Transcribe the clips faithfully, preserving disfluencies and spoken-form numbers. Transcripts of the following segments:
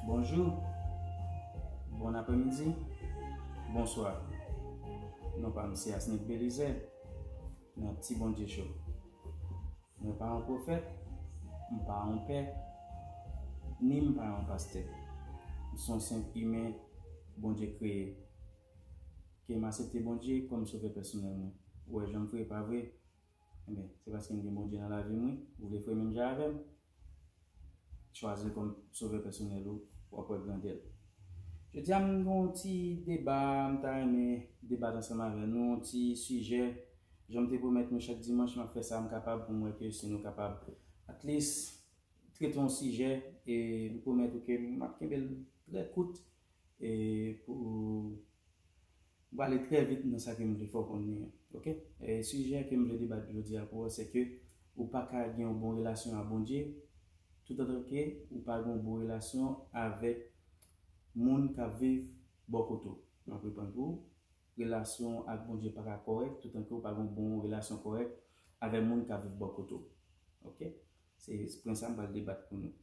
Bonjou, bon aprèmidi, bonswa. Non pa m se Asnith Belizaire nan Ti Bondye Show. Mwen pa yon pwofèt, m pa yon pè, ni m pa yon pastè. M se yon senp imen Bondye kreye. Ke m aksepte Bondye kòm sovè pèsonèl mwen. Ou wè jan m fre, pa vre? Ebyen, se paske m gen Bondye nan lavi m, wi. Ou vle fre menm jan avè m? Chwazi l kòm sovè pèsonèl ou, w ap wè grandè l. Jodi a, m gen yon ti deba, m ta renmen debat ansanm avè nou, yon ti sijè. Jan m te pwomèt nou, chak dimanch, m ap fè sa m kapab pou m wè ke si nou kapab, at least, trete yon sijè, e m pwomèt ou ke m ap kenbe l trè kout, e pou m prale trè vit nan sa ke m vle fè w konnen an. Oke? E sijè ke m vle debat jodi a pou ou, se ke ou pa ka gen yon bon relasyon a Bondye, toutotan ke ou pa gen yon bon relasyon avèk moun k ap viv bò kote w. M ap reprann pou ou. Relasyon ak Bondye pa ka kòrèk toutotan ke ou pa gen yon bon relasyon kòrèk avèk moun k ap viv bò kote w. Oke? Se pwen sa m pral debat pou nou.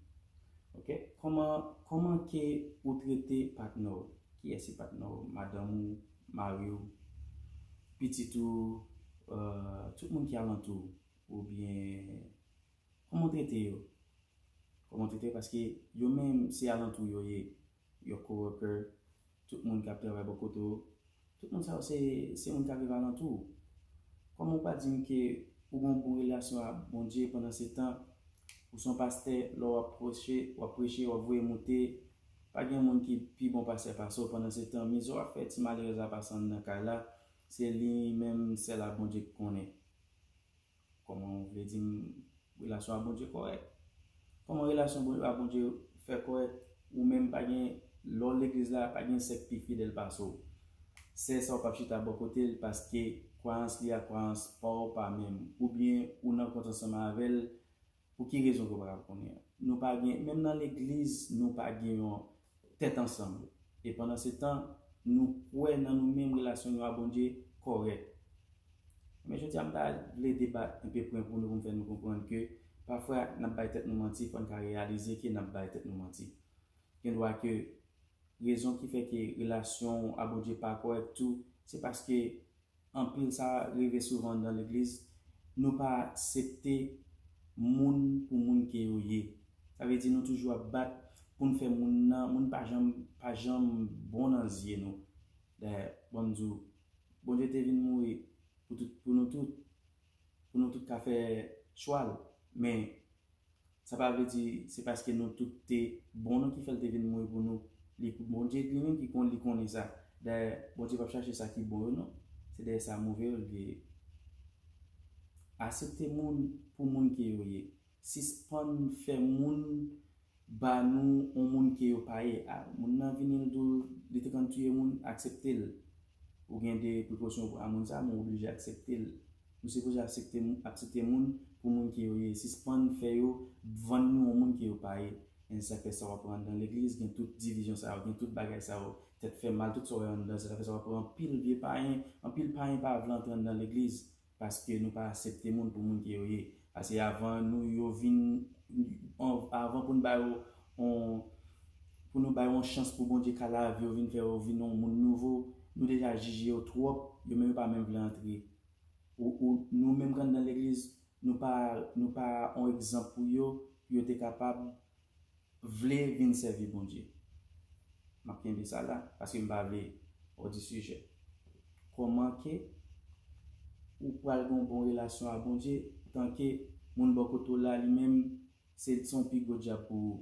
Oke? Kòman, kòman ke ou trete patnè w? Kiyès se patnè w? Madanm ou, mari w, pitit ou, euh, tout moun ki alantou w? Oubyen, kòman w trete yo? Kòman w trete yo? Paske yo menm, se alantou w yo ye. Your coworker, tout moun k ap travay bò kote w, tout moun sa yo se, se moun k ap viv alantou w. Kòman w pa di m ke ou gen yon bon relasyon ak Bondye, pandan se tan ou se yon pastè, lè w ap preche, w ap preche, w ap voye moute, pa gen moun ki pi bon pastè pase w, pandan se tan mizè w ap fè ti malerèz la pase anndan kay la, se li menm sèl a Bondye k konnen. Kòman w vle di m relasyon a Bondye kòrèk? Kòman relasyon Bon- a Bondye fè kòrèk? Ou menm pa gen, lè w legliz la, pa gen sèk pi fidèl pase w. Sè sa w p ap chita bò kote l paske kwayans li a kwayans pa w pa menm. Oubyen ou nan kont ansanm avè l, pou ki rezon ke w pa ka konnen an? Nou pa gen, menm nan legliz, nou pa gen yon tèt ansanm. E pandan se tan, nou kwè nan nou menm relasyon nou a Bondye kòrèk. Men jodi a, m ta vle debat enpe pwen pou nou, pou m fè nou konprann ke pafwa n ap bay tèt nou manti, fò n ka reyalize ke n ap bay tèt nou manti. Gen dwa ke rezon ki fè ke relasyon w a Bondye pa kòrèk tou, se paske anpil sa rive souvan anndan legliz, nou pa aksepte moun pou moun ke yo ye. Sa vle di nou toujou ap bat pou n fè moun nan, moun pa janm, pa janm bon nan zye nou. Dayè, ban m di w, Bondye te vin mouri pou tout, pou nou tout, pou nou tout ka fè chwa l. Men, sa pa vle di se paske nou tout te bon non ki fè l te vin mouri pou nou. Li, Bondye li menm ki konn, li konnen sa. Dayè, Bondye p ap chache sa ki bon yo non. Se dèyè sa move yo l veye. Aksepte moun pou moun ke yo ye. Sispann fè moun ba nou yon moun ke yo pa ye. A, moun nan vini l di w li te konn tiye moun, aksepte l. Ou gen de prekosyon pou a moun sa, men w oblije aksepte l. Nou sipoze aksepte, aksepte moun pou moun ke yo ye. Sispann fè yo vann nou yon moun ke yo pa ye. Men sa k fè sa w ap wè anndan legliz, gen tout divizyon sa yo, gen tout bagay sa yo. Tèt fè mal, tout sa w wè anndan, se sa k fè sa w ap wè anpil vye payen, anpil payen pa vle antre anndan legliz. Paske nou pa aksepte moun pou moun ke yo ye. Paske avan nou yo vin, an- avan pou n ba yo on, pou nou ba yo yon chans pou Bondye ka lave yo, vin fè yo vin yon moun nouvo, nou deja jije yo twòp, yo menm yo pa menm vle antre. Ou, ou, nou menm k anndan legliz, nou pa, nou pa yon egzanp pou yo, pou yo te kapab vle vin sèvi Bondye. M ap kenbe sa la, paske m pa vle hors du sujet. Kòman ke ou pral gen yon bon relasyon a Bondye, tanke moun bò kote w la, li menm, se, se yon pi gwo dyab pou ou.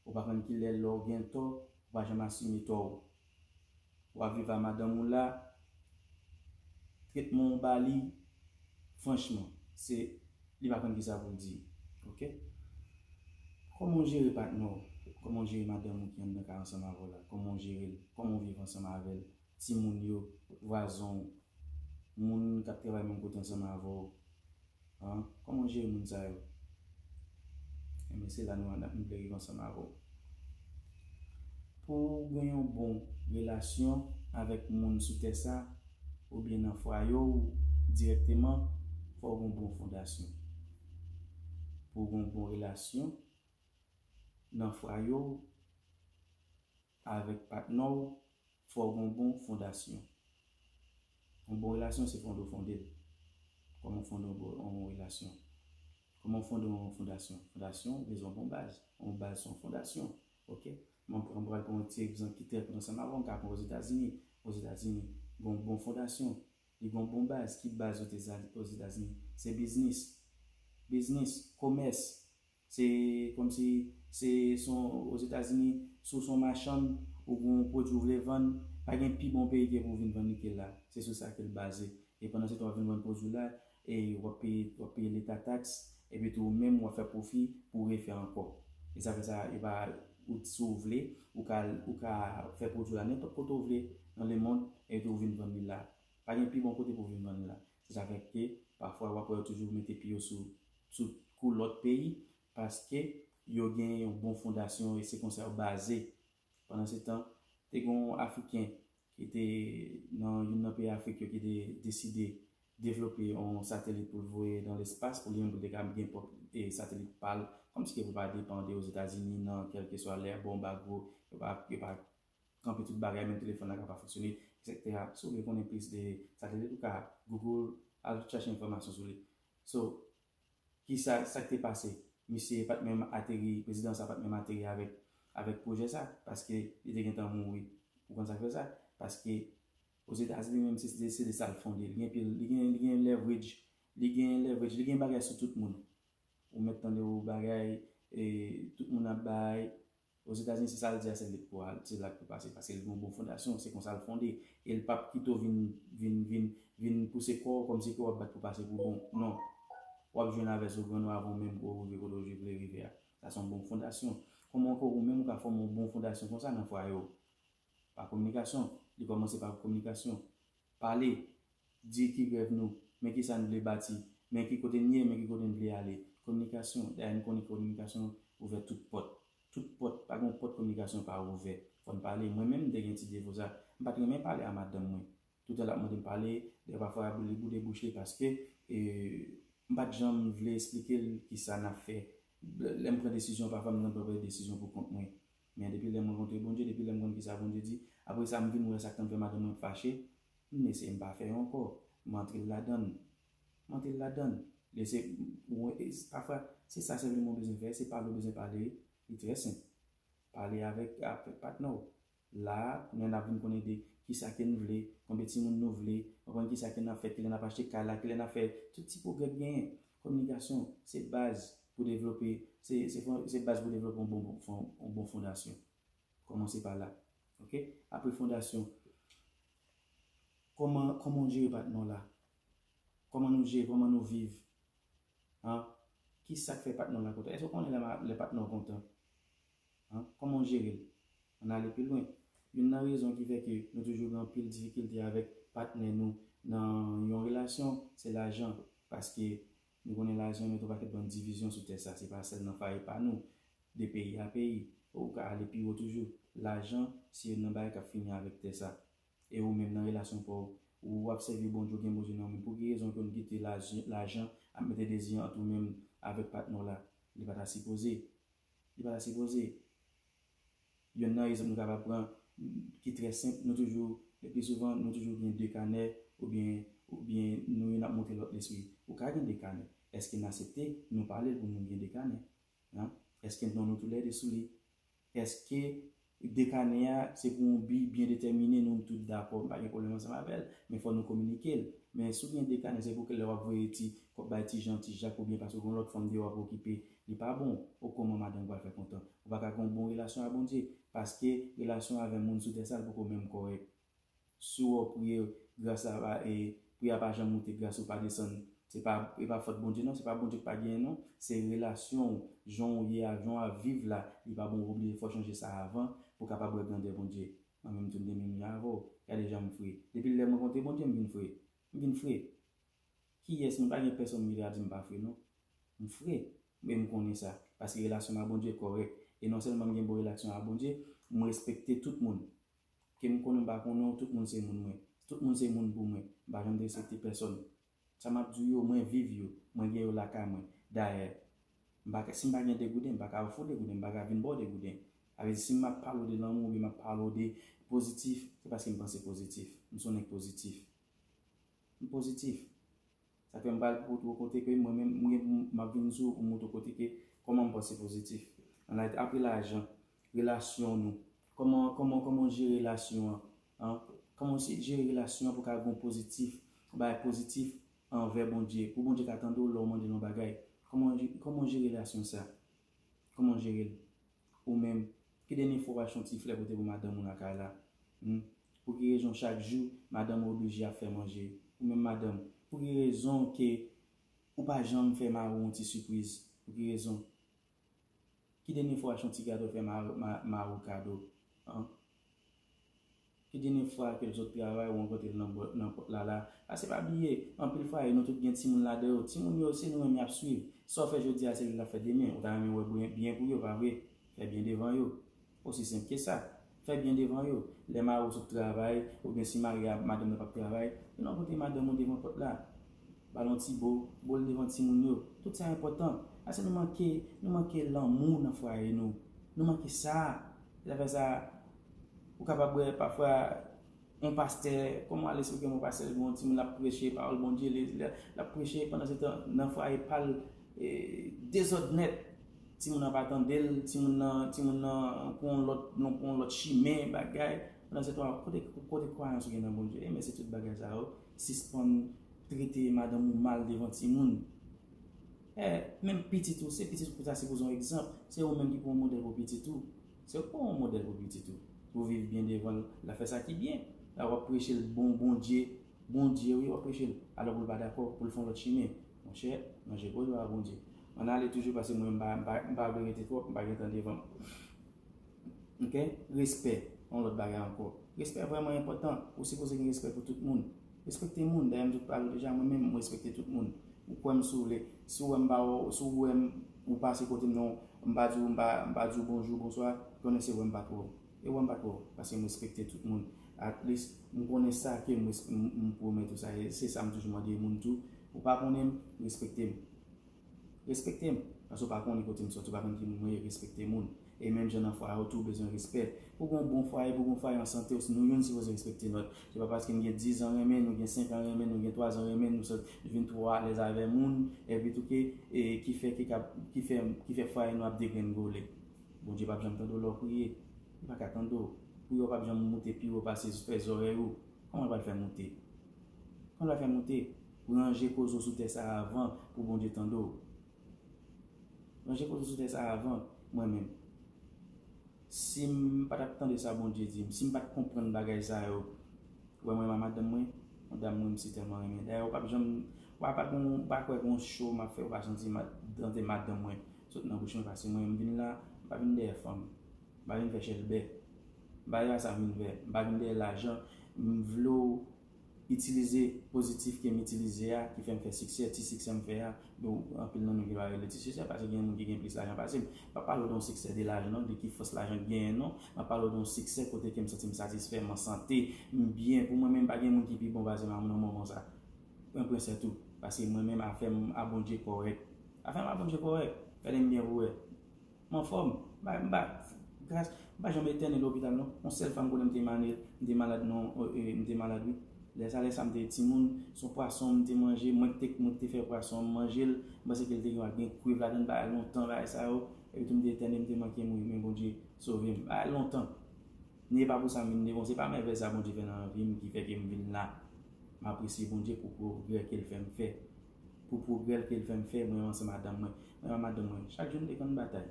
Ou pa konn kilè lè w gen tò, ou pa janm asime tò w. W ap viv a madanm ou la, tretman w ba li, franchman, se, li pa konn kisa pou l di. Oke? Kòman w jere patnè w? Kòman w jere madanm ou ki anndan kay ansanm avè w la? Kòman w jere l? Kòman w viv ansanm avè l? Timoun yo, vwazen w, moun k ap travay menm kote ansanm avè w, an, kòman w jere moun sa yo? Ebyen, se la nou, n ap, nou vle rive ansanm avè w. Pou w gen yon bon relasyon avèk moun sou tè sa, oubyen nan fwaye w dirèkteman, fò w gen yon bon fondasyon. Pou w gen yon bon relasyon, nan fwaye w, avèk patnè w, fò w gen yon bon fondasyon. Yon bon relasyon, se fondasyon w fonde l. Kòman w fonde yon bon, yon relasyon? Kòman w fonde yon fondasyon? Fondasyon, bezwen yon bon baz. Yon baz se yon fondasyon. Ok? Mwen pran, mwen pral pran yon ti egzanp ki trè kout ansanm avè w, m ka pran Ozetazini. Ozetazini, gen yon bon fondasyon. Li gen yon bon baz. Ki baz Ozetazini? Se biznis. Biznis, komès. Se kòmsi, se son, Ozetazini, si w se yon machann, ou gen yon pwodui w vle vann, pa gen pi bon peyi ke pou w vin vann li ke la. Se sou sa ke l baze. E pandan se tan w ap vin vann pwodui w la, e w ap peye, w ap peye leta taks, epi tou ou menm w ap fè pwofi pou w refè ankò. E sa fè sa, e pa, ou, si w vle, ou ka, ou ka fè pwodui w la nenpòt kote w vle nan lemonn, epi tou ou vin vann li la. Pa gen pi bon kote pou w vin vann li la. Se sa fè ke, pafwa, w ap wè yo toujou mete pye yo sou, sou kou lòt peyi, paske yo gen yon bon fondasyon e se konsa yo baze. Pandan se tan, te gen yon Afriken ki te nan youn nan peyi Afrik yo ki te deside devlope yon satelit pou l voye nan lespas, pou li menm pou l te ka gen pwòp, e, satelit pa l, kòmsi ke pou l pa depann de Ozetazini nan kèlkeswa lè, bonb, agwo, yo pa, yo pa kanpe tout bagay, menm telefòn la ka pa fonksyone, etsetera. Si w vle konnen plis de satelit, ou ka Google, al chèche enfòmasyon sou li. So, ki sa, sa k te pase? Misye pa t menm ateri, prezidan sa pa t menm ateri avèk, avèk pwojè sa, paske li te gentan mouri. Ou konn sa k fè sa? Paske Ozetazini menm, se, se, se de sa l fonde. Li gen pil, li gen, li gen leverage, li gen leverage, li gen bagay sou tout moun. Ou mèt tande yon bagay, e, tout moun ap bay. Ozetazini, se sa l di a, se lit pou al, se la k pou pase, paske li gen yon bon fondasyon, se konsa l fonde. E l p ap kite w vin, vin, vin, vin pouse kò w kòmsi ke w ap bat pou pase pou bon. Non. W ap jwenn avè zo grenn w avan w menm pou w rive kote w vle rive a. Sa se yon bon fondasyon. Kòman ke ou menm ou ka fòme yon bon fondasyon konsa nan fwaye w? Pa kominikasyon. Li kòmanse pa kominikasyon. Pale, di ki rèv nou, men ki sa n vle bati, men ki kote n ye, men ki kote n vle ale. Kominikasyon, dayè n konnen kominikasyon ouvè tout pòt. Tout pòt, pa gen yon pòt kominikasyon pa ouvè. Fò n pale. Mwen menm, m te gen ti defo sa. M pa t renmen pale a madanm mwen. Toutan l ap mande m pale, dayè pafwa li boude bouch li paske, e, m pa t janm vle esplike l ki sa n ap fè. Lè m pran desizyon, pafwa m nan pran desizyon pou kont mwen. Men depi lè m rankontre Bondye, depi lè m konn ki sa Bondye di, apre sa m vin wè sa k konn fè madanm mwen fache, m eseye m pa fè yo ankò. M antre l ladan l. M antre l ladan l. Lè se, mwen, e, pafwa, se sa sèlman w bezwen fè, se pale w bezwen pale, li trè senp. Pale avèk, avèk patnè w. La a, kounye a n ap vin konnen de kisa ke n vle, konbyen timoun nou vle, konprann kisa ke n ap fè, kilè n ap achte kay la, kilè n ap fè tout ti pwogrè k genyen. Kominikasyon, se baz pou devlope, se, se, se baz pou devlope yon bon, bon, fon-, yon bon fondasyon. Kòmanse pa la. Ok? Apre fondasyon, kòman, kòman w jere patnè w la? Kòman nou jere, kòman nou viv? An? Kisa k fè patnè w la kontan? Èske w konnen lè ma-, lè patnè w kontan? An? Kòman w jere l? Ann ale pi lwen. Youn nan rezon ki fè ke nou toujou gen anpil difikilte avèk patnè nou nan yon relasyon, se lajan. Paske nou konnen lajan mete yon pakèt bann divizyon sou tè sa. Se pa sèl nan fwaye pa nou, de peyi a peyi. Ou ka ale pi wo toujou. Lajan, se youn nan bagay k ap fini avèk tè sa. E ou menm nan relasyon pa w, ou ap sèvi Bondye, ou gen Bondye nan ou, men pou ki rezon ke w kite lajan, lajan ap mete dezi ant ou menm avèk patnè w la? Li pa ta sipoze. Li pa ta sipoze. Youn nan egzanp nou kapab pran, ki trè senp, nou toujou, le pli souvan, nou toujou gen de kanè, oubyen, oubyen nou youn ap montre lòt lespri. Ou ka gen de kanè. Èske n aksepte nou pale pou nou gen de kanè? An? Èske non nou toulède sou li? Èske de kanè a, se pou yon bi byen detèmine, nou tout dakò, m pa gen pwoblèm ansanm avè l, men fò nou kominike l. Men si w gen de kanè, se pou ke lè w ap voye ti kòb bay ti Jan, ti Jak, oubyen paske w gen lòt fanm deyò w ap okipe, li pa bon. O kòman madanm pral fè kontan? Ou pa ka gen yon bon relasyon a Bondye, paske relasyon avè moun sou tè sa, l poko menm kòrèk. Si w ap priye, gras la pa, e, priyè a pa janm moute, gras ou pa desann. Se pa, e pa fòt Bondye non, se pa Bondye k pa genyen non. Se relasyon w, jan w ye a, jan w ap viv la, li pa bon, w oblije fò w chanje sa avan pou w kapab wè grandè Bondye. Mwen menm tou m te menm jan avè w. Gade jan m fre. Depi lè m rankontre Bondye, m vin fre. M vin fre. Kiyès, mwen pa gen pèsonn m rele a di m pa fre non. M fre. Men m konnen sa. Paske relasyon m a Bondye kòrèk. E non sèlman m gen bon relasyon a Bondye, m respekte tout moun. Ke m konnen m pa konnen w, tout moun se moun mwen. Tout moun se moun pou mwen. M pa janm derespekte pèsonn. Sa m ap di w yo, mwen viv yo. Mwen gen yo lakay mwen. Dayè, M pa ka, si m pa gen de gouden, m pa ka ofri w de gouden, m pa ka vin ba w de gouden. Sa vle di, si m ap pale w de lanmou oubyen m ap pale w de pozitif, se paske m panse pozitif. M se yon nèg pozitif. M pozitif. Sa fè m pral pou w kote ke mwen menm, m gen pou m ap vin sou ou pou m montre w kote ke kòman m panse pozitif. Alright, apre lajan, relasyon nou. Kòman, kòman, kòman w jere relasyon an? An? Kòman w se jere relasyon an pou ka gen yon pozitif, yon bagay pozitif anvè Bondye? Pou Bondye ka tande w lè w mande l yon bagay. Kòman, kòman w jere relasyon sa? Kòman w jere l? Ou menm, ki dènye fwa w al achte yon ti flè pote pou madanm ou lakay la? Hmm? Pou ki rezon chak jou madanm ou oblije ap fè manje? Ou menm madanm, pou ki rezon ke ou pa janm fè mari w yon ti sipriz? Pou ki rezon? Ki dènye fwa w achte yon ti gado fè mari, ma, mari w kado? An? Ki dènye fwa ke l sot travay ou rankontre l nan bò-, nan pòt la la? Paske pa bliye, anpil fwaye nou tout gen timoun ladan yo. Timoun yo, se nou menm y ap swiv. Sa w fè jodi a, se li l ap fè demen. Ou ta renmen wè byen, byen pou yo, pa vre? Fè byen devan yo. Osi senp ke sa. Fè byen devan yo. Lè mari w sot travay, oubyen si mari a, madanm nan p ap travay, vin rankontre madanm ou devan pòt la. Ba l yon ti bo, bo l devan timoun yo. Tout sa enpòtan. Paske nou manke, nou manke lanmou nan fwaye nou. Nou manke sa. Se zafè sa, ou kapab wè pafwa yon pastè, kòman w al esplike m yon pastè, l gen yon timoun l ap preche pawòl Bondye, li, li, l ap preche, pandan se tan, nan fwaye pa l, e, dezòd nèt. Timoun nan pa tande l, timoun nan, timoun nan pran yon lòt, nan pran yon lòt chimen, bagay. Pandan se tan, kote, kote kwayans ou gen nan Bondye? E men se tout bagay sa yo, sispann trete madanm ou mal devan timoun. E, menm pitit ou, se pitit ou pou ta sipoze yon egzanp. Se ou menm ki pou yon modèl pou pitit ou. Se ou ki pou yon modèl pou pitit ou. Pou viv byen devan l, l ap fè sa ki byen. La w ap preche l bon Bondye, Bondye wi w ap preche l. Alò pou l pa dakò, pou l fè yon lòt chimen. Monchè, manje koze w a Bondye. Ann ale toujou paske mwen m pa, m pa, m pa vle rete twòp, m pa gen tan devan m. Ok? Respè, yon lòt bagay ankò. Respè vrèman enpòtan. Ou sipoze gen respè pou tout moun. Respekte moun. Dayè m te pale w deja, mwen menm, m respekte tout moun. Ou kwè m si w vle. Si w wè m pa wè w, si w wè m, ou pase kote m non, m pa di w, m pa, m pa di w bonjou, bonswa, konnen se wè m pa t wè w. E wè m pa t wè w, paske m respekte tout moun. At least, m konnen sa ke m, m, m pwomèt ou sa. E se sa m toujou mande moun tou. Ou pa konnen m, respekte m. Respekte m. Paske w pa konnen kote m soti, w pa konn ki moun mwen ye, respekte moun. E menm jan nan fwaye, ou tou bezwen respè. Pou gen yon bon fwaye, pou gen yon fwaye an sante, nou youn sipoze respekte lòt. Se pa paske n gen diz an renmen, nou gen senk an renmen, nou gen twa zan renmen, nou sot, nou vin twò alèz avè moun, epi tou ke, e, ki fè, ki ka, ki fè, ki fè fwaye nou ap degrengole. Bondye p ap janm tande w lè w priye. Li pa ka tande w. Priye w p ap janm moute pi wo pase fè zòrèy ou. Kòman l pral fè moute? Kòman l pral fè moute? Ranje koze w sou tè sa a avan pou Bondye tande w. Ranje koze w sou tè sa a avan, mwen menm. Si m pa t ap tande sa Bondye di m, si m pa t konprann bagay sa yo, wè mwen menm a madanm mwen, yon dam mwen m si tèlman renmen. Dayè, ou p ap janm, ou pa gon, ou pa kwè gon cho m ap fè, ou pa santi ma-, tande madanm mwen sot nan bouch mwen, paske mwen, m vin la, m pa vin dèyè fanm. M pa vin fè chèlbè. M pa dèyè sa m vin fè. M pa vin dèyè lajan. M vle w itilize pozitif ke m itilize a, ki fè m fè siksè, ti siksè m fè a. Bon, anpil nan nou ki pa rele ti siksè, paske gen moun ki gen plis lajan pase m. M pa pale w de yon siksè de lajan, non, de ki fòs lajan k genyen, non. M ap pale w de yon siksè kote ke m santi m satisfè, m an sante, m byen. Pou mwen menm, pa gen moun ki pi bon pase m nan moman sa. Mwen prensè tou. Paske mwen menm, afè m a Bondye kòrèk. Afè m a Bondye kòrèk. Gade m byen pou wè. M anfòm. M pa, m pa, gras, m pa janm entène lopital, non. Yon sèl fwa m konnen m te mane-, m te malad, non, e, e, m te malad, wi. Lè sa, lè sa, m te timoun, se yon pwason m te manje, mwen ki te, mwen ki te fè pwason an, m manje l, m panse ke l te gen, gen kwiv ladan l, bagay lontan, bagay sa yo, epi tou m te entène, m te manke mouri, men Bondye sove m. Bagay lontan. Men e pa pou sa m vin devan, se pa mèvèy sa Bondye fè nan vi m ki fè ke m vin la. M apresye Bondye pou pwogrè ke l fè m fè. Pou pwogrè l ke l fè m fè, mwen ansanm madanm mwen. Mwen a madanm mwen, chak jou n te konn batay.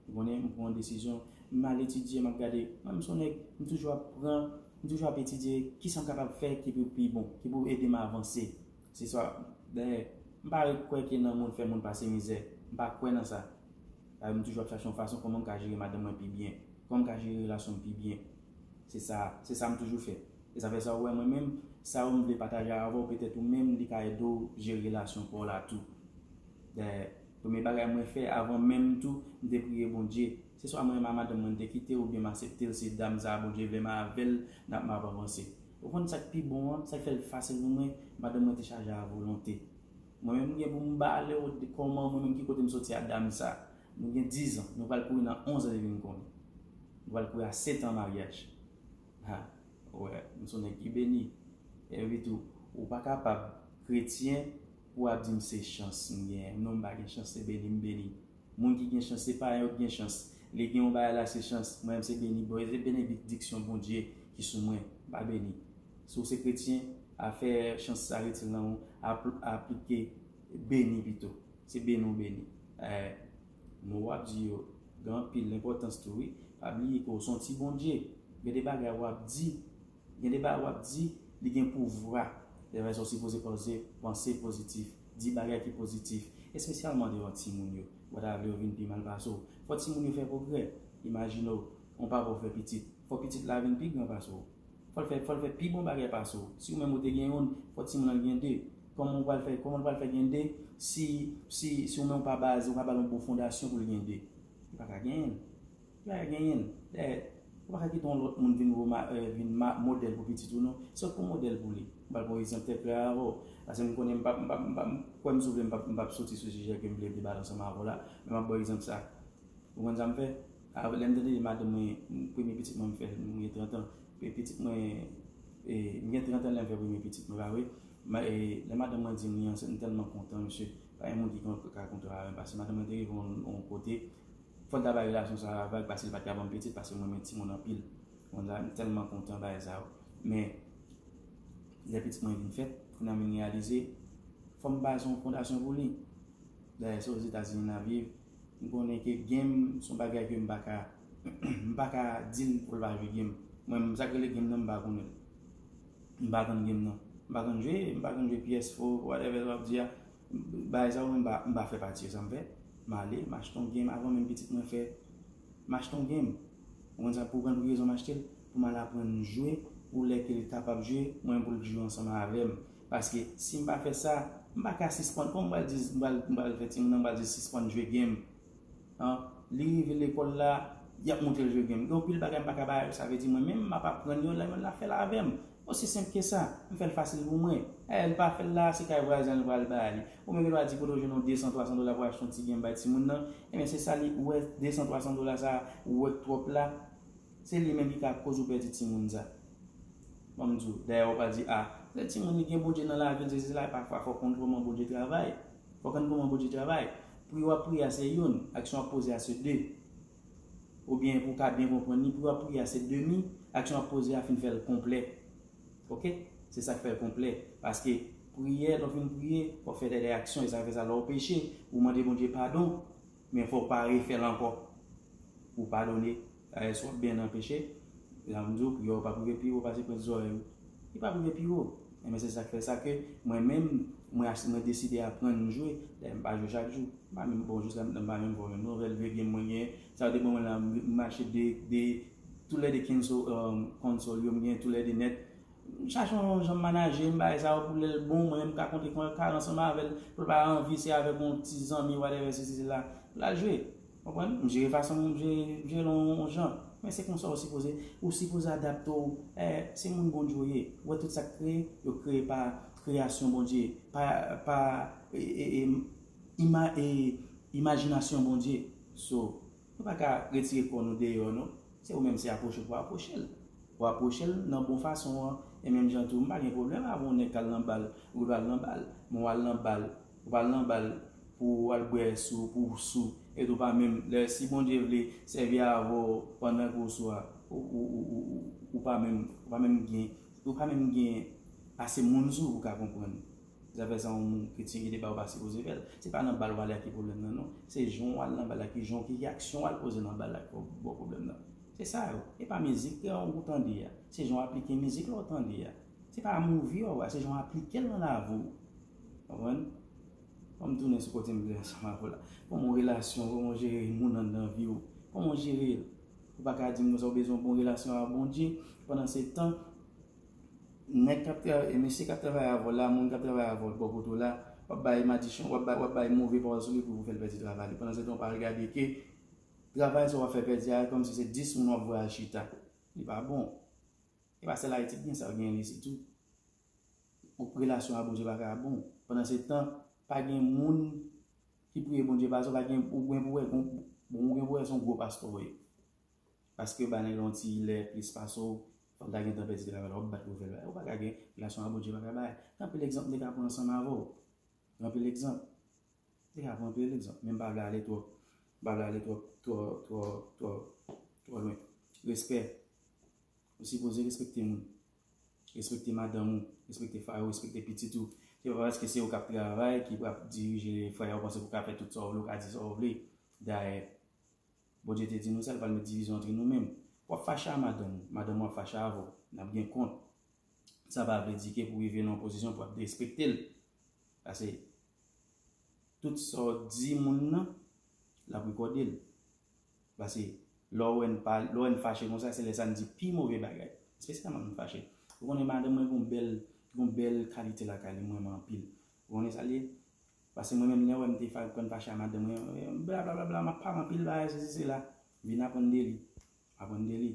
Ou konnen, m pran desizyon, m al etidye, m ap gade. Mwen, m se yon nèg, m toujou ap pran, m toujou ap etidye kisa m kapab fè ki pou pi bon, ki pou ede m avanse. Se sa, dayè, m pa kwè ke nan moun fè moun pase mizè. M pa kwè nan sa. Dayè, m toujou ap chache yon fason kòman m ka jere madanm mwen pi byen, kòman m ka jere relasyon m pi byen. Se sa, se sa m toujou fè. E sa fè sa, ou wè, mwen menm, sa yo m vle pataje avè w, petèt ou menm, li ka ede w jere relasyon pa w la tou. Dayè, premye bagay mwen fè, avan menm tou, m te priye Bondye. Se swa mwen menm a madanm mwen, m te kite l oubyen m aksepte l, se dam sa a Bondye vle m avè l, n ap, m ap avanse. Ou konn sa k pi bon an, sa k fè l fasil pou mwen, madanm mwen te chaje a volonte. Mwen menm, m gen pou m bale w de kòman mwen menm ki kote m soti a dam sa. Nou gen diz an, nou pral kouri nan onz an depi m konnen. Nou pral kouri a sèt an maryaj. Ha, wè, m se yon nèg ki beni. Epi tou, ou pa kapab kretyen pou w ap di m se chans m genyen. Non, m pa gen chans, se beni m beni. Moun ki gen chans, se pa yo ki gen chans. Li gen yon bagay la, se chans. Mwen menm, se beni. Bon, se benediksyon Bondye ki sou mwen. M pa beni. Si w se kretyen, afè chans sa retire nan ou, apl- aplike beni pito. Se beni ou beni. Eh, mo w ap di yo, gen anpil enpòtans tou, wi. Pa bliye ke w se yon ti Bondye. Gen de bagay w ap di, gen de bagay w ap di, li gen pouvwa. Se sa w sipoze panse, panse pozitif. Di bagay ki pozitif. Espesyalman devan timoun yo. Wè ta vle yo vin pi mal pase w. Fò timoun yo fè pwogrè. Imajine w, yon papa w fè pitit. Fò pitit la vin pi gran pase w. Fò l fè, fò l fè pi bon bagay pase w. Si w menm ou te gen youn, fò timoun nan gen de. Kòman w pral fè, kòman l pral fè gen de si, si, si w menm ou pa baze, ou pa ba l yon bon fondasyon pou l gen de? Li pa ka genyen l. Li pa ka genyen l. Dayè, ou pa ka kite yon lòt moun vin, vin modèl pou pitit ou non. Se w k pou modèl pou li. M pral pran yon egzanp trè klè avè w. Paske m konnen m p ap, m p ap, m p ap, kwè m si w vle, m p ap, m p ap soti sou sijè ke m vle debate ansanm avè w la. Men m ap ba w egzanp sa. Ou konn sa m fè? Lè m tande madanm mwen, premye pitit mwen m fè, mwen gen trant an. Pitit mwen, e, m gen trant an lè m fè premye pitit mwen, pa vre? Lè madanm mwen di m li ansent, m tèlman kontan, mesye. Pa gen moun ki ka kontre avè m, paske madanm mwen te rive yon kote, fò l ta bay relasyon sa avè l, paske li pa t ka ban m pitit, paske m renmen timoun anpil. Ou konn sa, m tèlman kontan bagay sa yo. Men, lè pitit mwen vin fèt, kounye a m vin reyalize, fò m baze yon fondasyon pou li. Dayè, se Ozetazini n ap viv. M konnen ke gen m se yon bagay ke m pa ka, m pa ka di l pou l pa jwe gen m. Mwen menm, sa k rele gen m nan, m pa konnen l. M pa konn gen m nan. M pa konn jwe, m pa konn jwe P S four, whatever w ap di a. Bagay sa yo, m pa, m pa fè pati de sa m fè. M ale, m achte yon game avan menm pitit mwen fè. M achte yon game. Ou konn sa, pou konn pou ki rezon m achte l? Pou m al aprann jwe, pou lè ke l kapab jwe, mwen pou l jwe ansanm avè m. Paske si m pa fè sa, m pa ka sispann, kòman m pral di, m pral, m pral fè timoun nan, m pral di sispann jwe game. An, li rive lekòl la, y ap montre l jwe game. Gen anpil bagay m pa ka ba yo, sa vle di mwen menm, m ap aprann yo, lè mwen la fè l avè m. Osi senp ke sa, m fè l fasil pou mwen. E, l pa fè l la, se kay vwazen l pral ba li. Ou menm gen dwa di kote w jwenn yon de san, twa san dola pou achte yon ti game bay timoun nan. Ebyen, se sa li wè, de san, twa san dola sa, ou wè k twòp la. Se li menm ki ka koz ou pèdi timoun sa. Ban m di w, dayè ou pral di, a, se timoun li gen Bondye nan lavi l, se, se la, pafwa fò w konn kòman Bondye travay. Fò w konn kòman Bondye travay. Priye w ap priye a se youn, aksyon w ap poze a se de. Oubyen pou w ka byen konprann li, priye w ap priye a se demi, aksyon w ap poze a fin fè l konplè. Oke? Se sa k fè l konplè. Paske priyè, lè w fin priye, fò w fè dè aksyon, e sa fè sa lè w peche, ou mande Bondye padon, men fò w pa refè l ankò. Ou padone. Dayè, si w ap benyen nan peche, jan m di w, priyè w p ap rive pi wo pase pwent zòrèy ou. Li p ap rive pi wo. Enben, se sa k fè sa ke mwen menm, mwen ach- mwen deside aprann jwe. Dayè, m pa jwe chak jou. M pa menm bon, jis la, m pa menm bon, menm nouvèl vye game mwen genyen. Sa yo te ban mwen la, m, m achte de, de, toulède konsòl, um, konsòl yo, m genyen toulède nèt. M chache yon jan m manaje m, bagay sa yo pou lè l bon, mwen menm m ka konte kare ansanm avè l, pou l pa anvi se avèk yon ti zanmi, whatever, sesi, sela, pou l al jwe. Konprann? M jere fason m jere, m jere l yon, yon jan. Men se konsa ou sipoze, ou sipoze adapte w. Eh, se moun Bondye w ye. Ou wè tout sa k kreye, yo kreye pa kreyasyon Bondye, pa, pa, e, e, e, ima, e, imajinasyon Bondye. So, nou pa ka retire kò nou deyò, non. Se ou menm, se apwoche pou apwoche l. Ou apwoche l nan bon fason an. E menm jan tou, m pa gen pwoblèm avè yon nèg k al nan bal, ou al nan bal. Men w al nan bal, ou pa al nan bal pou w al bwè sou, pou w sou. E tou pa menm, lè si Bondye vle sèvi avè w pandan ke w sou a, ou, ou, ou, ou, ou, ou pa menm, ou pa menm gen, ou pa menm gen ase moun sou ou pou ka konprann. Zafè sa yon moun kretyen ki te ba w pa sipoze fè l. Se pa nan bal w ale a ki pwoblèm nan, non. Se jan w al nan bal la, ki jan w, ki aksyon w al poze nan bal la ki fè w ba w pwoblèm nan. Se sa yo. E pa mizik ke ou tande a. Se jan w aplike mizik la ou tande a. Se pa movie w wè, se jan w aplike l nan lavi w. Konprann? Fò m tounen sou kote m vle ansanm avè w la. Kòman w relasyon, kòman w jere moun anndan vi w? Kòman w jere l? Ou pa ka di m konsa ou bezwen yon bon relasyon avè Bondye, pandan se tan, nèg k ap travay, mesye k ap travay avè w la, moun k ap travay avè w bò kote w la, w ap bay madichon, w ap bay, w ap bay move pawòl sou li pou, pou fè l pèdi travay li. Pandan se tan, w pa regade ke travay sa w ap fè pèdi a, kòmsi se dis moun w ap voye al chita. Li pa bon. E pa sèl Ayiti ki gen sa, gen isit tou. Ou relasyon a Bondye pa ka bon. Pandan se tan, Pa gen moun ki priye Bondye pase w, pa gen, ou gen pou wè, bon, ou gen pou wè se yon gwo pastè w ye. Paske yo bay nèg la yon ti lè plis pase w, fò l ta gentan pèdi travay la, w ap bat pou fè l. Ou pa ka gen relasyon ak Bondye, pa ka bay. Gen anpil egzanp m te ka pran ansanm avè w. Gen anpil egzanp. M te ka pran anpil egzanp, men m pa vle ale twò, m pa vle ale twò, twò, twò, twò, twò lwen. Respè. Ou sipoze respekte moun. Respekte madanm ou, respekte frè ou, respekte pitit ou. Se pa paske se ou k ap travay, ki p ap dirije frè ou, panse ou ka fè tout sa w vle, ou ka di sa w vle. Dayè, Bondye te di nou sa, li pral met divizyon antre nou menm. W ap fache a madanm ou, madanm ou ap fache avè w. N ap gen kont. Sa pa vle di ke pou rive nan yon pozisyon pou ap derespekte l. Paske tout sa w di moun nan, l ap rekòde l. Paske lè w wè n pa, lè w wè n fache konsa, se lè sa n di pi move bagay. Espesyalman lè n fache. Ou konnen madanm mwen gen yon bèl, gen yon bèl kalite lakay li, m renmen anpil. Ou konnen sa l ye? Paske mwen menm, lè w wè m te fa-, konn fache a madanm mwen, bla, bla, bla, bla, m ap pale anpil bagay, sesi, sela. Vin aprann de li. Aprann de li.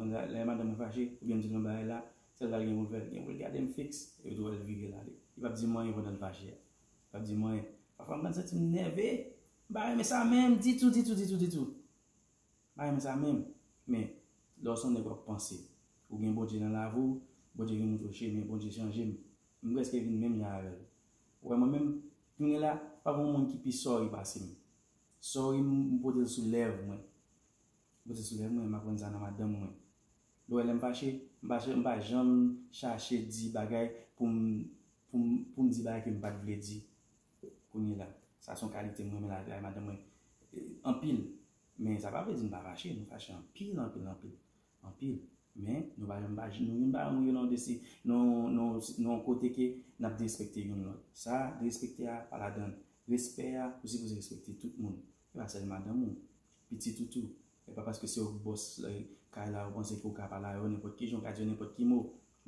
Lè madanm mwen fache, oubyen m di l yon bagay la, sèl bagay li gen pou l fè, li gen pou l gade m fiks, epi tou l vire l ale. Li p ap di m anyen pandan l fache a. Li p ap di m anyen. Pafwa m konn santi m nève. M pa renmen sa menm ditou, ditou, ditou, ditou. M pa renmen sa menm. Men, lè w se yon nèg w ap panse, ou gen Bondye nan lavi w, Bondye vin montre w chemen, Bondye chanje m. M prèske vin menm jan avè l. Ou wè mwen menm, kounye la, pa gen yon moun ki pi sòri pase m. Sòri m, m pote l sou lèv mwen. M pote l sou lèv mwen, m aprann sa nan madanm mwen. Lè w wè lè m fache, m pa, m pa janm chache di bagay pou m, pou m, pou m di bagay ke m pa t vle di. Kounye la, sa se yon kalite m renmen lakay madanm mwen, eh, anpil. Men sa pa vle di n pa fache, nou fache anpil, anpil, anpil. Anpil. Men nou pa janm pa, nou youn pa janm rive nan yon desi-, nan, nan, nan yon kote ke n ap derespekte youn lòt. Sa, derespekte a pa ladan l. Respè a, ou sipoze respekte tout moun. E pa sèl madanm ou, pitit ou tou. E pa paske se ou k bòs, eh, kay la, ou panse ke ou ka pale a yo nenpòt ki jan, ou ka di yo nenpòt ki mo.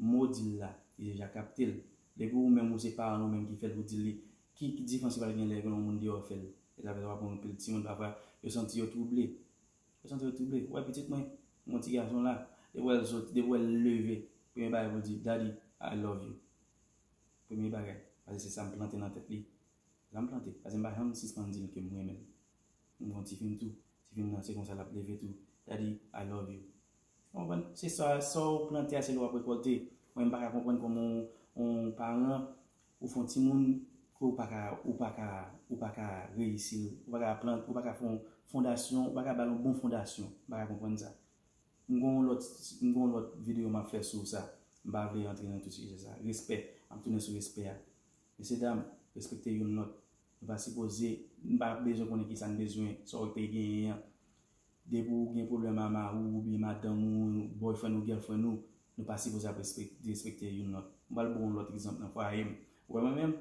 Mo w di l la, li deja kapte l. Depi ou menm ou se paran ou menm ki fè l pou di l li, ki, ki diferans ki pral gen lè gen yon moun deyò fè l? E sa fè w ap wè anpil timoun pafwa, yo santi yo twouble. Yo santi yo twouble. Ou wè pitit mwen, yon ti gason la, depi w wè l soti, depi w wè l leve, premye bagay pou l di, "Daddy, I love you." Premye bagay, paske se sa m plante nan tèt li. Sa m plante, paske m pa janm sispann di l ke m renmen l. M gon tifi m tou, tifi m nan se konsa l ap leve tou. "Daddy, I love you." Ou konprann? Se sa, sa w plante a, se li w ap rekòlte. Mwen, m pa ka konprann kòman yon, yon paran, ou fè yon timoun ke ou pa ka, ou pa ka, ou pa ka reyisi l, ou pa ka plant, ou pa ka fè yon fondasyon, ou pa ka ba l yon bon fondasyon. M pa ka konprann sa. M gon yon lòt, m gon yon lòt videyo m ap fè sou sa. M pa vle antre nan tout sijè sa. Respè. M ap tounen sou respè a. Mesye dam, respekte youn lòt. Nou pa sipoze, nou pa bezwen konnen kisa n bezwen, sa w te genyen an. Depi w gen pwoblèm a mari w oubyen madanm ou, boyfriend ou, girlfriend ou, nou pa sipoze ap respek-, derespekte youn lòt. M pral ba w yon lòt egzanp nan fwaye m. Ou wè mwen menm,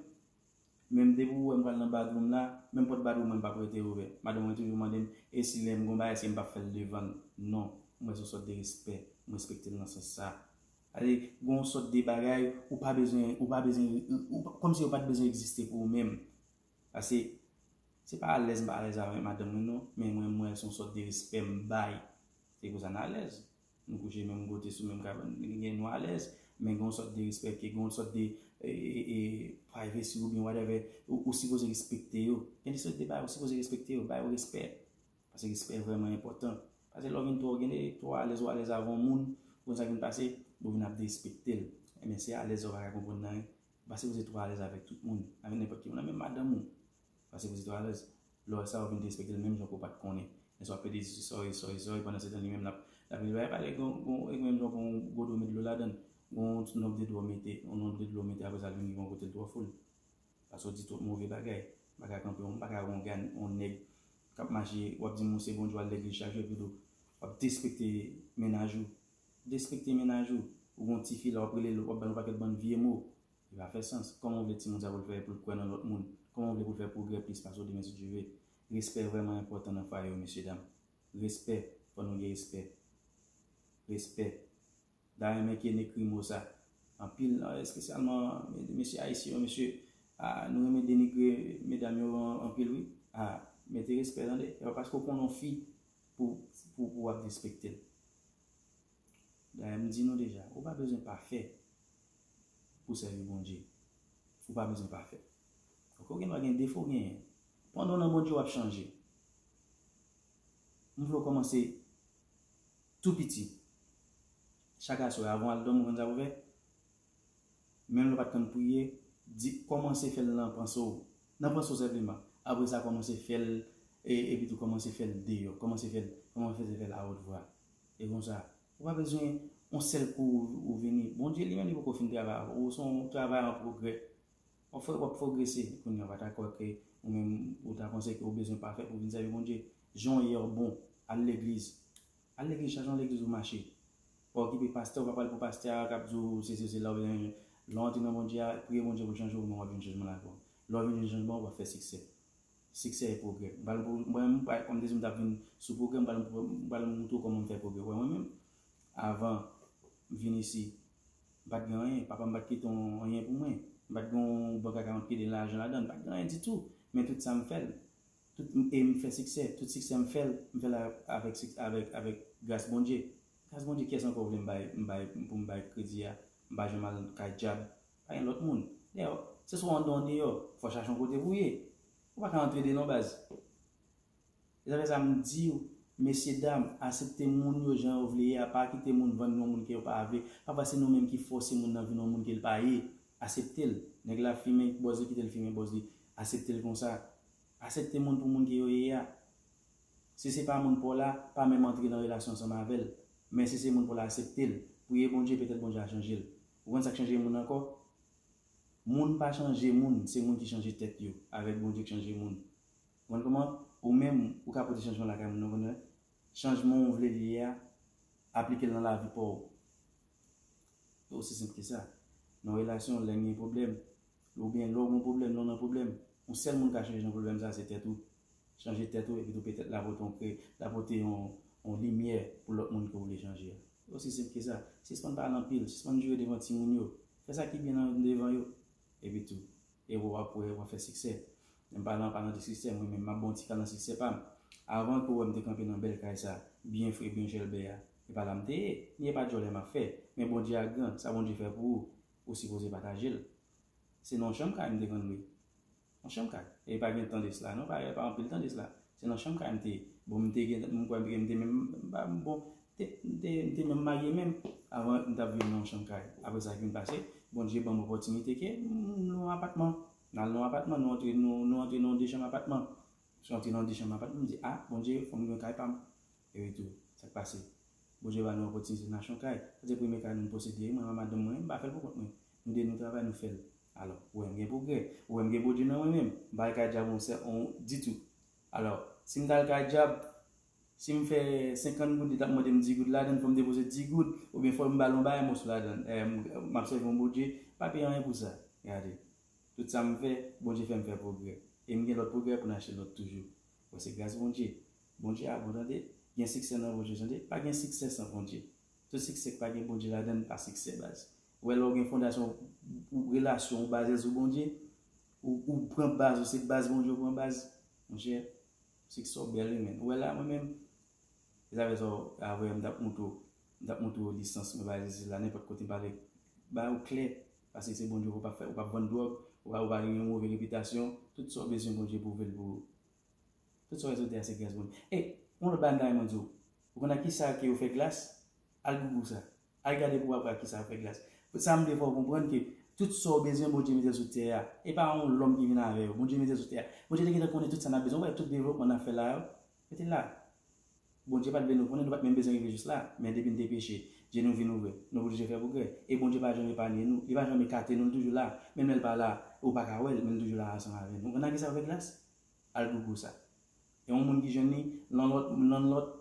menm depi w wè m pral nan bathroom la, menm pòt bathroom mwen pa p rete ouvè. Madanm mwen toujou mande m, e si lè m gon bagay, si m p ap fè l devan l. Non, m wè se yon sòt de respè, m respekte l nan sans sa. Alè, gon sòt de bagay, ou pa bezwen, ou pa bezwen, ou, ou, kòmsi yo pa t bezwen egziste pou ou menm. Paske, se pa alèz m pa alèz avèk madanm mwen non, men mwen, mwen, se yon sòt de respè m bay. Se konsa n alèz. Nou kouche menm kote sou menm kabann, gen nou alèz, men gen yon sòt de respè, ke gen yon sòt de, e, e, e, privacy oubyen whatever, ou, ou sipoze respekte yo. Gen de sòt de bagay, ou sipoze respekte yo, ba yo respè. Paske respè vrèman enpòtan. Paske lè w vin twò, gen de twò alèz, ou alèz avè yon moun, ou konn sa k vin pase, ou vin ap derespekte l. Ebyen, se alèz sa w pa ka konprann nan, ou pa sipoze twò alèz avèk tout moun, avèk nenpòt ki moun, menm madanm ou. Pa sipoze twò alèz. Lè w wè sa, ou vin derespekte l menm jan ke w pa t konnen. Men sa w ap pede di sorry, sorry, sorry, pandan se tan li menm l ap, l ap rive a pale, gon, gon, e menm jan gon gwo dlo met dlo ladan l. Gon nonb de dlo mete, yon nonb de dlo mete, apre sa l vin rive yon kote l twò fou l. Paske w di twòp move bagay. M pa ka kanpe, m pa ka wè yon gad, yon nèg k ap mache, w ap di m ou se Bondye, w al legliz chak jou, epi tou w ap derespekte mennaj ou. Derespekte mennaj ou. Ou gon tifi la, w ap rele l, w ap ba l yon pakèt bann vye mo. Li pa fè sans. Kòman w vle timoun sa pou l fè, pou l kwè nan lòt moun? Kòman w vle pou l fè pwogrè plis pase w demen si Dye vle? Respè vrèman enpòtan nan fwaye yo, mesye dam. Respè. Fò nou gen respè. Respè. M ta renmen ke n ekri mo sa. Anpil, espesyalman mesye ayisyen yo, mesye, a, nou renmen denigre medam yo an-, anpil, wi. A, mete respè, tande. E pa paske w konnen yon fi pou, pou, pou w ap derespekte l. Dayè, m di nou deja, ou pa bezwen pafè pou sèvi Bondye. Ou pa bezwen pafè. Ok, ou gen dwa gen defo, ou genyen. Pandan w nan Bondye, w ap chanje. M vle w kòmanse tou piti. Chak aswè, avan w al dòmi, ou konn sa pou w fè? Menm lè w pa t konn priye, di, kòmanse fè l nan panse w. Nan panse w senpleman. Apre sa, kòmanse fè l, e, epi tou kòmanse fè l deyò. Kòmanse fè l, kòmanse fè l a wòt vwa. E konsa, ou pa bezwen yon sèl kou ou, ou vini. Bondye li menm li poko fin travay avè w. Ou se yon travay an pwogrè. W ap fè, w ap pwogrese. Kounye a, w pa ta kwè ke ou menm, ou ta panse ke ou bezwen pafè pou w vin sèvi Bondye. Jan w ye a w bon. Al legliz. Al legliz, chache yon legliz ou mache. Pa okipe pastè, ou pa pral pou pastè a k ap di w se se se la oubyen lè w antre nan Bondye a, priye Bondye pou l chanje w, men w ap jwenn chanjman lakay w. Lè w vin jwenn chanjman, w ap fè siksè. Siksè e pwogrè. M pral pou mwen menm, pa kòm te di m t ap vin sou pwogrè, m pral, m pral montre w kòman m fè pwogrè. Wè mwen menm, avan m vin isi, m pa t gen anyen, papa m pa t kite yon anyen pou mwen. M pa t gen yon bank account ki gen lajan ladan, m pa t gen anyen ditou. Men tout sa m fè l. Tout, e m fè siksè, tout siksè m fè l, m fè l avèk, avèk, avèk gras Bondye. Gras Bondye, kiyès ankò w vle m bay, m bay, pou m bay kredi a? M pa janm al kay dyab. Pa gen lòt moun. Dayè, se swa w anndan ou deyò, fò w chache yon kote pou w ye. Ou pa ka antre de non baz. Se sa fè sa m di w, mesye dam, asepte moun yo jan yo vle ye a, pa kite moun vann nou yon moun ke yo pa vle. Pafwa se nou menm ki fòse moun nan vin yon moun ke l pa ye. Asepte l. Nèg la fimen, bòz li kite l fimen bòz li. Asepte l konsa. Asepte moun pou moun ke yo ye a. Si se pa moun pa w la, pa menm antre nan relasyon ansanm avè l. Men si se moun pa w la, asepte l. Priye Bondye, petèt Bondye a chanje l. Ou konn sa k chanje moun ankò? Moun pa chanje moun, se moun ki chanje tèt yo, avèk Bondye k chanje moun. Ou konn kòman? Ou menm, ou ka pote chanjman lakay moun nan, ou konn wè? Chanjman ou vle li ye a, aplike l nan lavi pa w. E osi senp ke sa. Nan relasyon, lè n gen pwoblèm, oubyen lè w gen pwoblèm, lè w nan pwoblèm, yon sèl moun ka chanje nan pwoblèm sa, se tèt ou. Chanje tèt ou, epi tou petèt l a pote yon kre, l a pote yon, yon limyè pou lòt moun ke w vle chanje a. E osi senp ke sa. Sispann pale anpil, sispann joure devan timoun yo. Fè sa ki byen nan devan yo. Epi tou, e w ap wè, w ap fè siksè. Lè m pale an palan de siksè, mwen menm, m ap ba w yon ti kal nan siksè pa m. Avan ke w wè m te kanpe nan bèl kay sa, byen fre, byen chèlbè a, e pa la m te ye. Ni e pa djòlè m ap fè. Men Bondye a gran, sa Bondye fè pou ou, ou sipoze pataje l. Se nan yon chanm kay m te konn lwe. Yon chanm kay. E pa gen tan de sila, non, pa, pa anpil tan de sila. Se nan chanm kay m te ye. Bon, m te gen, m kwè m te, m te menm, m pa, bon, te, m te, m te menm marye menm. Avan, m t ap viv nan yon chanm kay. Apre sa, ki vin pase, Bondye ban m opòtinite ke m lwe yon apatman. N al nan yon apatman, nou antre, nou, nou antre nan yon de chanm apatman. Si w antre nan yon de chanm apatman, m di, a, Bondye, fò m gen yon kay pa m. Epi tou, sa k pase? Bondye ba nou opòtinite n achte yon kay. Sa se premye kay nou posede. Mwen ak madanm mwen, m pa fè l pou kont mwen. Nou de nou travay, nou fè l. Alò, ou wè m gen pwogrè. Ou wè m gen Bondye nan mwen menm. M pa al kay dyab on sè, on, ditou. Alò, si m t al kay dyab, si m fè senkant goud, li t ap mande m dis goud ladan l, fò m depoze dis goud, oubyen fò m ba l yon bagay mòso ladan l. Eh, m, m ap sèvi yon Bondye, pa peye anyen pou sa. Gade. Tout sa m fè, Bondye fè m fè pwogrè. E m gen lòt pwogrè pou n achte lòt toujou. Bon, se gras Bondye. Bondye a bon, tande. Gen siksè nan Bondye, tande. Pa gen siksè san Bondye. Tout siksè k pa gen Bondye ladan l pa siksè, baz. Ou wè, lè w gen fondasyon, ou, relasyon ou baze sou Bondye, ou, ou pran baz ou, se baz Bondye ou pran baz. Monchè, siksè w bèl, wi, men. Ou wè la, mwen menm, e sa fè sa, apre, m t ap montre w, m t ap montre w lisans mwen, pa egziste la, nenpòt kote m pale, ba ou klè, paske se Bondye, ou p ap fè, ou p ap vann dwòg, ou pa, ou pa gen yon move repitasyon, tout sa w bezwen, Bondye pwouve l pou ou. Tout sa w wè sou tè a, se gras Bondye. E, yon lòt bagay m ta renmen di w, ou konn ak kisa ke yo fè glas? Al googou sa. Al gade pou w wè ak kisa yo fè glas. Sa m vle fè w konprann ke tout sa w bezwen, Bondye mete l sou tè a. E pa yon lòm ki vin avè yo. Bondye mete l sou tè a. Bondye te gentan konnen tout sa n ap bezwen. Ou wè tout devlopman n ap fè la yo, mete l la. Bondye pa t vle nou konnen, nou pa t menm bezwen rive jis la. Men depi n te peche, je nou vin ouvè. Nou oblije fè pwogrè. E Bondye pa janm epanye nou. Li pa janm ekate nou, li toujou la. Menm lè l pa la, ou pa ka wè l, men li toujou la ansanm avè nou. Ou konn ak kisa yo fè glas? Al googou sa. E yon moun ki jwenn li, landlòd, landlòd,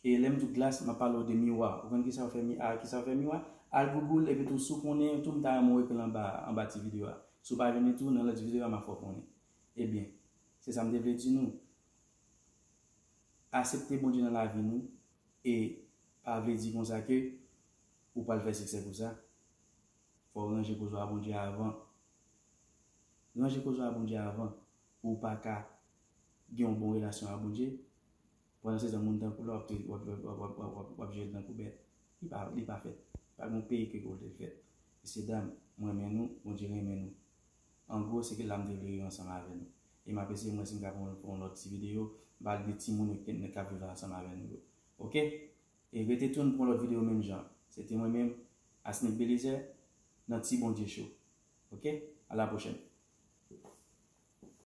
e lè m di w glas, m ap pale w de miwa. Ou konn kisa yo fè mi-, a, kisa yo fè miwa? Al googou l, epi tou, si w konnen tou, m ta renmen w ekri l anba, anba ti videyo a. Si w pa jwenn li tou, nan lòt videyo a, m a fè w konnen. Ebyen, se sa m te vle di nou. Asepte Bondye nan lavi nou, e pa vle di konsa ke ou pral fè siksè pou sa. Fò w ranje koze w a Bondye avan. Ranje koze w a Bondye avan. Ou pa ka gen yon bon relasyon a Bondye. Pandan se tan, moun tankou w la, w ap, w ap, w ap jere l tankou bèt. Li pa, li pa fèt. Pa gen yon peyi ke kote l fèt. Mesye dam, mwen renmen nou, Bondye renmen nou. An gwo, se ke la m te vle rive ansanm avè nou. E m ap eseye m wè si m ka fè yon, fè yon lòt ti videyo, m pral de timoun yo ki, k ap viv ansanm avè nou yo. Oke? E rete tou pou yon lòt videyo menm jan. Se te mwen menm, Asnick Belizaire, nan Ti Bondye Show. Oke? A la pwochèn.